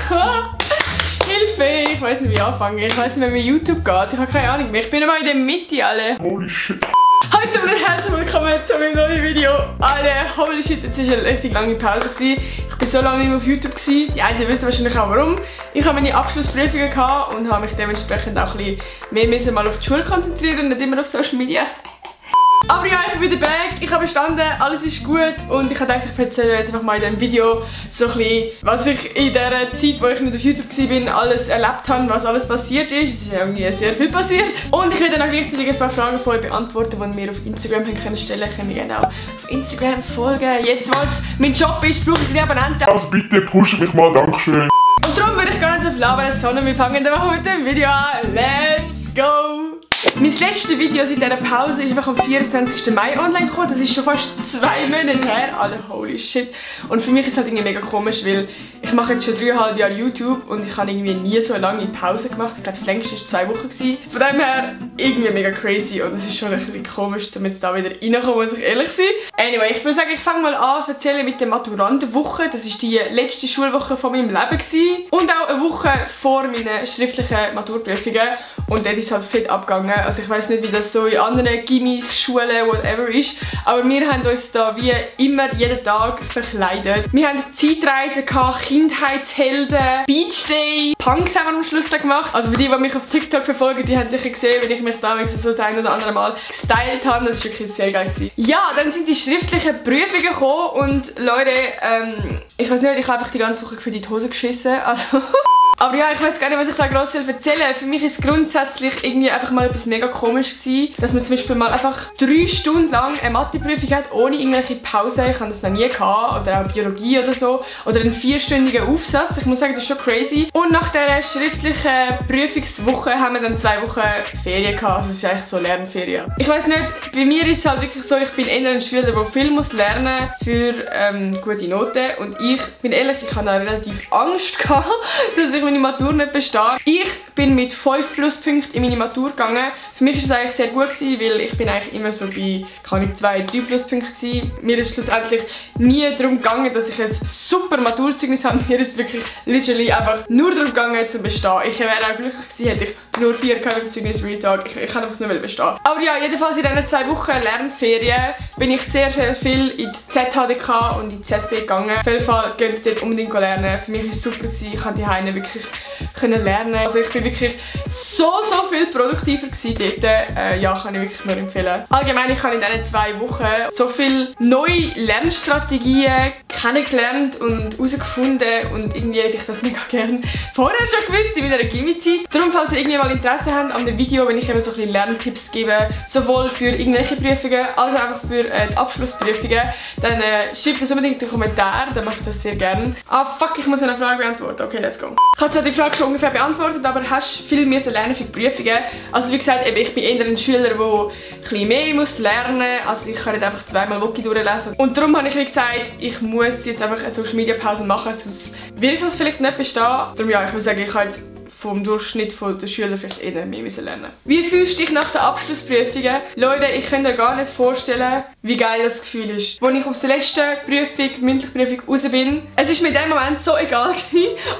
Hilfe! Ich weiß nicht, wie anfangen. Ich weiß nicht, wie man YouTube geht. Ich habe keine Ahnung mehr. Ich bin immer in der Mitte, alle. Holy shit. Hallo zusammen und herzlich willkommen zu meinem neuen Video. Alle, holy shit, jetzt war eine richtig lange Pause. Ich war so lange nicht mehr auf YouTube. Die einen wissen wahrscheinlich auch warum. Ich habe meine Abschlussprüfungen gehabt und habe mich dementsprechend auch ein bisschen mehr mal auf die Schule konzentrieren und nicht immer auf Social Media. Aber ja, ich bin wieder back, ich habe bestanden, alles ist gut und ich habe gedacht, ich erzähle jetzt einfach mal in diesem Video so ein bisschen, was ich in der Zeit, wo ich nicht auf YouTube war, alles erlebt habe, was alles passiert ist. Es ist irgendwie sehr viel passiert. Und ich werde dann gleichzeitig ein paar Fragen von euch beantworten, die ihr mir auf Instagram stellen könnt. Könnt ihr gerne auch auf Instagram folgen. Jetzt, was mein Job ist, brauche ich die Abonnenten. Also bitte pusht mich mal, dankeschön. Und darum würde ich gar nicht so viel labern, sondern wir fangen einfach mit dem Video an. Let's go! Mein letztes Video seit dieser Pause ist einfach am 24. Mai online gekommen. Das ist schon fast 2 Monate her. Alter, holy shit. Und für mich ist es halt irgendwie mega komisch, weil ich mache jetzt schon 3,5 Jahre YouTube und ich habe irgendwie nie so eine lange Pause gemacht. Ich glaube, das längste war 2 Wochen. Von dem her irgendwie mega crazy und es ist schon ein bisschen komisch, um jetzt da wieder reinzukommen, muss ich ehrlich sein. Anyway, ich würde sagen, ich fange mal an zu erzählen mit der Maturantenwoche. Das war die letzte Schulwoche von meinem Leben und auch eine Woche vor meinen schriftlichen Maturprüfungen. Und dort ist es halt fett abgegangen. Also ich weiß nicht, wie das so in anderen Gimmis, Schulen, whatever ist. Aber wir haben uns da wie immer jeden Tag verkleidet. Wir haben Zeitreisen gehabt, Kindheitshelden, Beach Day, Punks haben wir am Schluss gemacht. Also für die mich auf TikTok verfolgen, die haben sicher gesehen, wenn ich mich damals so das ein oder andere Mal gestylt habe. Das war wirklich sehr geil. Ja, dann sind die schriftlichen Prüfungen gekommen und Leute, ich weiß nicht, ich habe einfach die ganze Woche für die Hose geschissen. Also aber ja, ich weiß gar nicht, was ich da gross erzählen soll. Für mich ist es grundsätzlich irgendwie einfach mal etwas mega komisch gewesen, dass man zum Beispiel mal einfach 3 Stunden lang eine Matheprüfung hat, ohne irgendwelche Pause. Ich habe das noch nie gehabt. Oder auch Biologie oder so. Oder einen 4-stündigen Aufsatz. Ich muss sagen, das ist schon crazy. Und nach dieser schriftlichen Prüfungswoche haben wir dann 2 Wochen Ferien gehabt. Also es ist eigentlich so Lernferien. Ich weiß nicht, bei mir ist es halt wirklich so, ich bin eher ein Schüler, der viel muss lernen für gute Noten. Und ich bin ehrlich, ich habe relativ Angst gehabt, dass ich meine Matur nicht bestehe. Ich bin mit 5 Pluspunkten in meine Matur gegangen. Für mich war es eigentlich sehr gut gewesen, weil ich bin eigentlich immer so bei, kann ich 2, 3 Pluspunkte gewesen. Mir ist schlussendlich nie darum gegangen, dass ich ein super Maturzeugnis habe. Mir ist wirklich literally einfach nur darum gegangen, zu bestehen. Ich wäre auch glücklich gewesen, hätte ich nur 4 gehabt im Zeugnis Real Talk. Ich kann einfach nur bestehen. Aber ja, jedenfalls in diesen 2 Wochen Lernferien bin ich sehr viel in die ZHDK und in die ZB gegangen. Auf jeden Fall könnt ihr dort unbedingt lernen. Für mich war es super gewesen. Ich konnte die wirklich lernen. Also ich bin wirklich so viel produktiver gewesen dort. Ja, kann ich wirklich nur empfehlen. Allgemein, ich habe in diesen 2 Wochen so viele neue Lernstrategien kennengelernt und herausgefunden und irgendwie hätte ich das mega gerne vorher schon gewusst in meiner Gimmi-Zeit. Darum, falls ihr irgendwie mal Interesse habt an dem Video, wenn ich eben so ein bisschen Lerntipps gebe, sowohl für irgendwelche Prüfungen als auch einfach für die Abschlussprüfungen, dann schreibt das unbedingt in den Kommentaren, dann mache ich das sehr gerne. Ah fuck, ich muss eine Frage beantworten. Okay, let's go. Ich habe zwar die Frage schon ungefähr beantwortet, aber hast viel mehr lernen für die Prüfungen. Also wie gesagt, ich bin eher ein Schüler, der ein bisschen mehr muss lernen muss. Also ich kann nicht einfach 2-mal Woki durchlesen. Und darum habe ich wie gesagt, ich muss jetzt einfach eine Social Media Pause machen, sonst will ich das vielleicht nicht bestehen. Darum ja, ich würde sagen, ich habe jetzt vom Durchschnitt der Schüler vielleicht eher mehr lernen. Wie fühlst du dich nach den Abschlussprüfungen? Leute, ich kann euch gar nicht vorstellen, wie geil das Gefühl ist. Als ich aus der letzten mündliche Prüfung raus bin, es ist mir in dem Moment so egal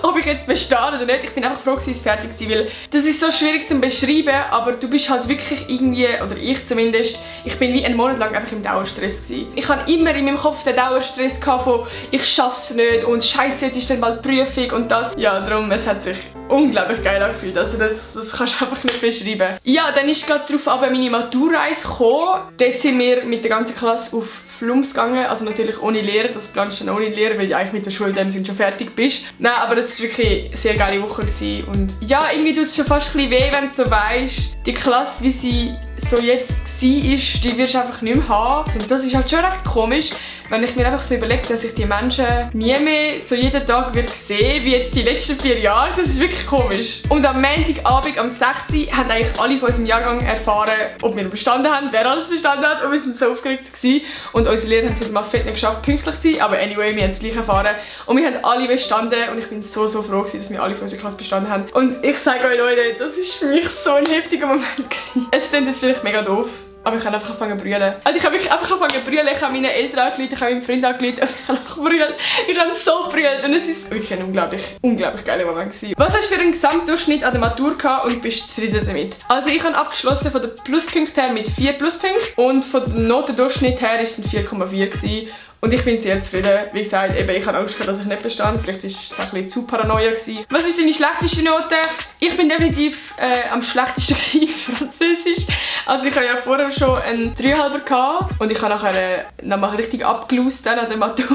ob ich jetzt bestehe oder nicht. Ich bin einfach froh, dass es fertig war, weil das ist so schwierig zu beschreiben, aber du bist halt wirklich irgendwie, oder ich zumindest, ich bin wie einen Monat lang einfach im Dauerstress gewesen. Ich hatte immer in meinem Kopf den Dauerstress von ich schaff's nicht und scheiße, jetzt ist dann bald die Prüfung und das. Ja, darum, es hat sich unglaublich geil angefühlt. Also das kannst du einfach nicht beschreiben. Ja, dann ist gerade darauf aber meine Maturreise gekommen. Dort sind wir mit der ganzen Klasse auf Flums gegangen. Also natürlich ohne Lehrer. Das planst du dann ohne Lehrer, weil du eigentlich mit der Schule in dem Sinne schon fertig bist. Nein, aber das war wirklich eine sehr geile Woche gewesen. Und ja, irgendwie tut es schon fast ein bisschen weh, wenn du so weißt, die Klasse, wie sie so jetzt war, die wirst du einfach nicht mehr haben. Und das ist halt schon recht komisch, wenn ich mir einfach so überlege, dass ich die Menschen nie mehr so jeden Tag wird sehen, wie jetzt die letzten 4 Jahre. Das ist wirklich komisch. Und am Montagabend um 6 Uhr haben eigentlich alle von unserem Jahrgang erfahren, ob wir bestanden haben, wer alles bestanden hat. Und wir sind so aufgeregt gewesen. Und unsere Lehrer haben es wieder mal fett nicht geschafft, pünktlich zu sein. Aber anyway, wir haben es gleich erfahren. Und wir haben alle bestanden. Und ich bin so froh gewesen, dass wir alle von unserer Klasse bestanden haben. Und ich sage euch, Leute, das ist für mich so ein heftiger Moment gewesen. Es klingt jetzt vielleicht mega doof. aber ich habe einfach angefangen zu brüllen. Also ich habe wirklich einfach angefangen zu brüllen. Ich habe meine Eltern angerufen, ich habe meinen Freund angerufen und ich habe einfach brüllt. Ich habe so brüllt und es ist wirklich ein unglaublich geiler Moment gewesen. Was hast du für einen Gesamtdurchschnitt an der Matur gehabt und bist du zufrieden damit? Also ich habe abgeschlossen von den Pluspunkten her mit 4 Pluspunkten und von dem Notendurchschnitt her ist es 4,4 gewesen. Und ich bin sehr zufrieden. Wie gesagt, eben, ich habe Angst gehabt, dass ich nicht bestand. Vielleicht war es ein bisschen zu Paranoia gewesen. Was ist deine schlechteste Note? Ich bin definitiv am schlechtesten in Französisch. Also ich habe ja vorher schon einen 3,5er gehabt und ich habe nachher nochmal richtig abgelost dann an der Matur.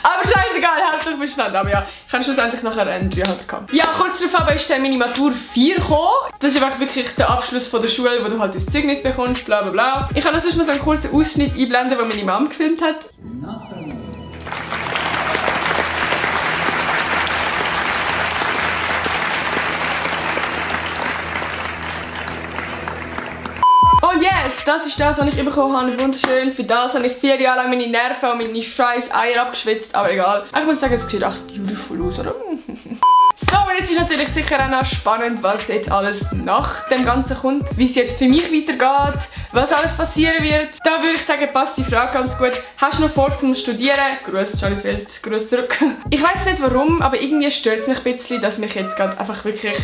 Aber scheißegal, hauptsächlich bestanden. Aber ja, ich habe schlussendlich nachher einen 3,5er gehabt. Ja, kurz darauf ist dann meine Matur 4 gekommen. Das ist einfach wirklich der Abschluss von der Schule, wo du halt das Zeugnis bekommst, bla bla bla. Ich kann sonst mal so einen kurzen Ausschnitt einblenden, den meine Mom gefilmt hat. Und yes, das ist das, was ich bekommen habe. Wunderschön. Für das habe ich 4 Jahre lang meine Nerven und meine scheiß Eier abgeschwitzt. Aber egal. Ich muss sagen, es sieht echt beautiful aus, oder? So, und jetzt ist natürlich sicher auch noch spannend, was jetzt alles nach dem Ganzen kommt. Wie es jetzt für mich weitergeht, was alles passieren wird. Da würde ich sagen, passt die Frage ganz gut. Hast du noch vor zum Studieren? Gruß, Charlies Welt, Gruß zurück. Ich weiß nicht warum, aber irgendwie stört es mich ein bisschen, dass mich jetzt gerade einfach wirklich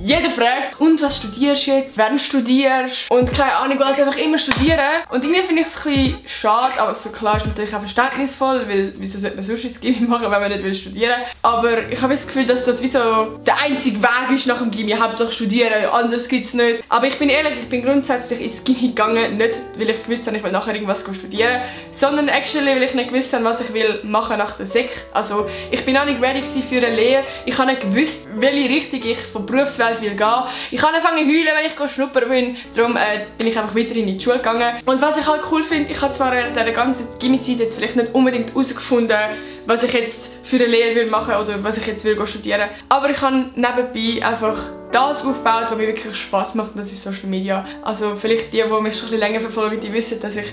jeder fragt, und was studierst du jetzt? Während studierst? Und keine Ahnung, was einfach immer studieren. Und irgendwie finde ich es ein bisschen schade, aber so klar ist natürlich auch verständnisvoll, weil wieso sollte man sonst ins Gymi machen, wenn man nicht will studieren? Aber ich habe das Gefühl, dass das wie so der einzige Weg ist nach dem Gymi. Hauptsache studieren, anders gibt es nicht. Aber ich bin ehrlich, ich bin grundsätzlich ins Gymi gegangen, nicht weil ich gewusst habe, ich will nachher irgendwas studieren, sondern actually, weil ich nicht gewusst habe, was ich will machen nach der Sek. Also ich bin auch nicht ready für eine Lehre. Ich habe nicht gewusst, welche Richtung ich von Berufswelt will gehen. Ich habe angefangen zu heulen, wenn ich schnuppern bin. Darum bin ich einfach weiterhin in die Schule gegangen. Und was ich halt cool finde, ich habe zwar während dieser ganzen Gymi-Zeit jetzt vielleicht nicht unbedingt herausgefunden, was ich jetzt für eine Lehre will machen oder was ich jetzt will studieren. Aber ich habe nebenbei einfach das aufgebaut, was mir wirklich Spass macht, und das ist Social Media. Also vielleicht die mich schon ein bisschen länger verfolgen, die wissen, dass ich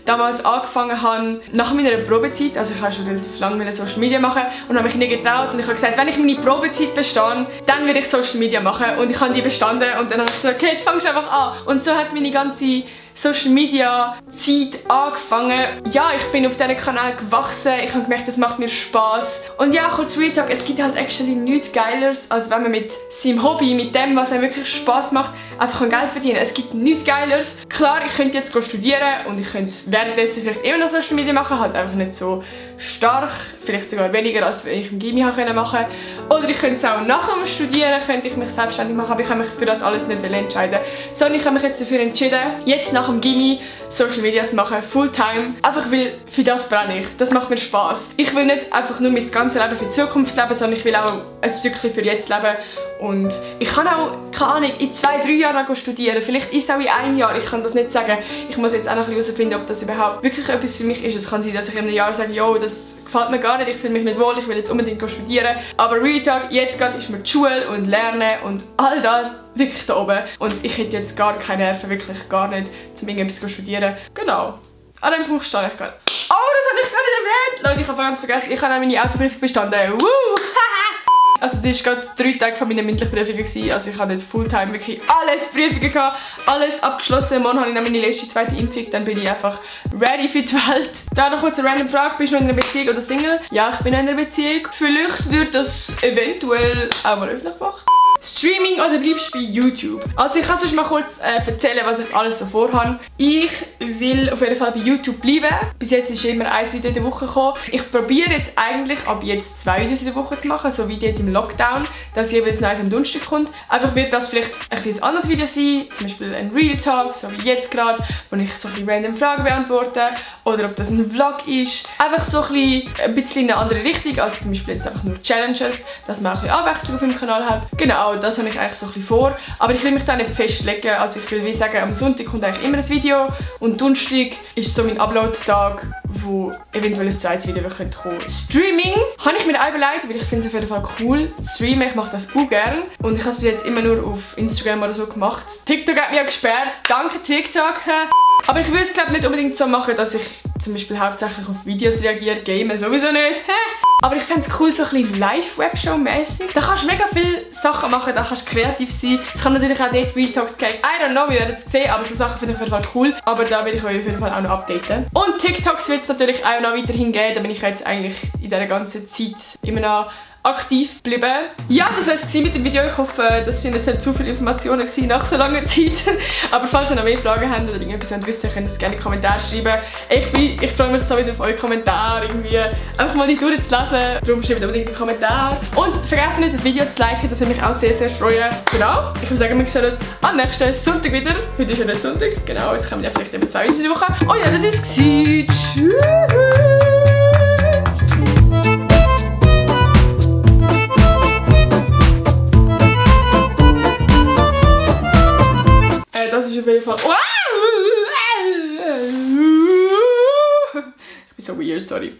damals angefangen habe, nach meiner Probezeit, also ich habe schon relativ lange Social Media machen und habe mich nicht getraut und ich habe gesagt, wenn ich meine Probezeit bestehe, dann will ich Social Media machen, und ich habe die bestanden und dann habe ich gesagt, okay, jetzt fangst du einfach an. Und so hat meine ganze Social Media Zeit angefangen. Ja, ich bin auf diesem Kanal gewachsen, ich habe gemerkt, das macht mir Spass. Und ja, kurz Real Talk, es gibt halt actually nichts Geileres, als wenn man mit seinem Hobby, mit dem, was einem wirklich Spass macht, einfach Geld verdienen. Es gibt nichts Geileres. Klar, ich könnte jetzt studieren und ich könnte währenddessen vielleicht immer noch Social Media machen, halt einfach nicht so stark, vielleicht sogar weniger, als ich im Gymi machen konnte. Oder ich könnte es auch nach dem Studieren, könnte ich mich selbstständig machen, aber ich habe mich für das alles nicht entscheiden, sondern ich habe mich jetzt dafür entschieden, jetzt nach dem Gymi Social Media zu machen, Fulltime, einfach weil für das brenne ich. Das macht mir Spass. Ich will nicht einfach nur mein ganzes Leben für die Zukunft leben, sondern ich will auch ein Stückchen für jetzt leben. Und ich kann auch, keine Ahnung, in 2-3 Jahren studieren. Vielleicht ist es auch in 1 Jahr. Ich kann das nicht sagen. Ich muss jetzt auch noch herausfinden, ob das überhaupt wirklich etwas für mich ist. Es kann sein, dass ich in einem Jahr sage, jo, das gefällt mir gar nicht, ich fühle mich nicht wohl, ich will jetzt unbedingt studieren. Aber Real Talk, jetzt gerade ist mir die Schule und Lernen und all das wirklich da oben. Und ich hätte jetzt gar keine Nerven, wirklich gar nicht, um irgendetwas zu studieren. Genau. An dem Punkt stehe ich gerade. Oh, das habe ich gar nicht erwähnt! Leute, ich habe ganz vergessen, ich habe auch meine Autoprüfung bestanden. Woo! Also das war gerade 3 Tage von meinen mündlichen Prüfungen. Also ich hatte nicht Fulltime wirklich alles Prüfungen gehabt, alles abgeschlossen. Morgen habe ich noch meine letzte 2. Impfung, dann bin ich einfach ready für die Welt. Da noch kurz eine random Frage, bist du noch in einer Beziehung oder Single? Ja, ich bin in einer Beziehung. Vielleicht wird das eventuell auch mal öffentlich gemacht. Streaming oder bleibst du bei YouTube? Also ich kann euch mal kurz erzählen, was ich alles so vorhabe. Ich will auf jeden Fall bei YouTube bleiben. Bis jetzt ist immer ein Video in der Woche gekommen. Ich probiere jetzt eigentlich ab jetzt 2 Videos in der Woche zu machen, so wie dort im Lockdown, dass jeweils eins am Donnerstag kommt. Einfach wird das vielleicht ein anderes Video sein, zum Beispiel ein Real Talk, so wie jetzt gerade, wo ich so ein random Fragen beantworte. Oder ob das ein Vlog ist. Einfach so ein bisschen in eine andere Richtung, also zum Beispiel jetzt einfach nur Challenges, dass man auch ein bisschen Abwechslung auf dem Kanal hat. Genau, das habe ich eigentlich so ein bisschen vor. Aber ich will mich da nicht festlegen, also ich will wie sagen, am Sonntag kommt eigentlich immer ein Video und Donnerstag ist so mein Upload-Tag, wo eventuell ein zweites Video kommen könnte. Streaming habe ich mir auch überlegt, weil ich finde es auf jeden Fall cool zu streamen, ich mache das auch gerne. Und ich habe es bis jetzt immer nur auf Instagram oder so gemacht. TikTok hat mich ja gesperrt, danke TikTok. Aber ich würde es glaube nicht unbedingt so machen, dass ich zum Beispiel hauptsächlich auf Videos reagiere, gamen sowieso nicht. Aber ich fände es cool, so ein bisschen Live-Webshow-mäßig. Da kannst du mega viele Sachen machen, da kannst du kreativ sein. Es kann natürlich auch dort Real Talks geben. I don't know, wir werden es sehen, aber so Sachen finde ich auf jeden Fall cool. Aber da will ich euch auf jeden Fall auch noch updaten. Und TikToks wird es natürlich auch noch weiterhin geben. Da bin ich jetzt eigentlich in dieser ganzen Zeit immer noch aktiv geblieben. Ja, das war es mit dem Video. Ich hoffe, das sind jetzt nicht zu viele Informationen gewesen nach so langer Zeit. Aber falls ihr noch mehr Fragen habt oder irgendetwas wissen wollt, könnt ihr es gerne in die Kommentare schreiben. Ich freue mich so wieder auf eure Kommentare. Irgendwie einfach mal die durchzulesen. Darum schreibt unbedingt einen Kommentar. Und vergesst nicht, das Video zu liken. Das würde mich auch sehr, sehr freuen. Genau. Ich würde sagen, wir sehen uns am nächsten Sonntag wieder. Heute ist ja nicht Sonntag. Genau, jetzt kommen ja vielleicht eben 2 Videos in der Woche. Oh ja, das war es. Tschüss. Das ist auf jeden Fall... Ich bin so weird, sorry.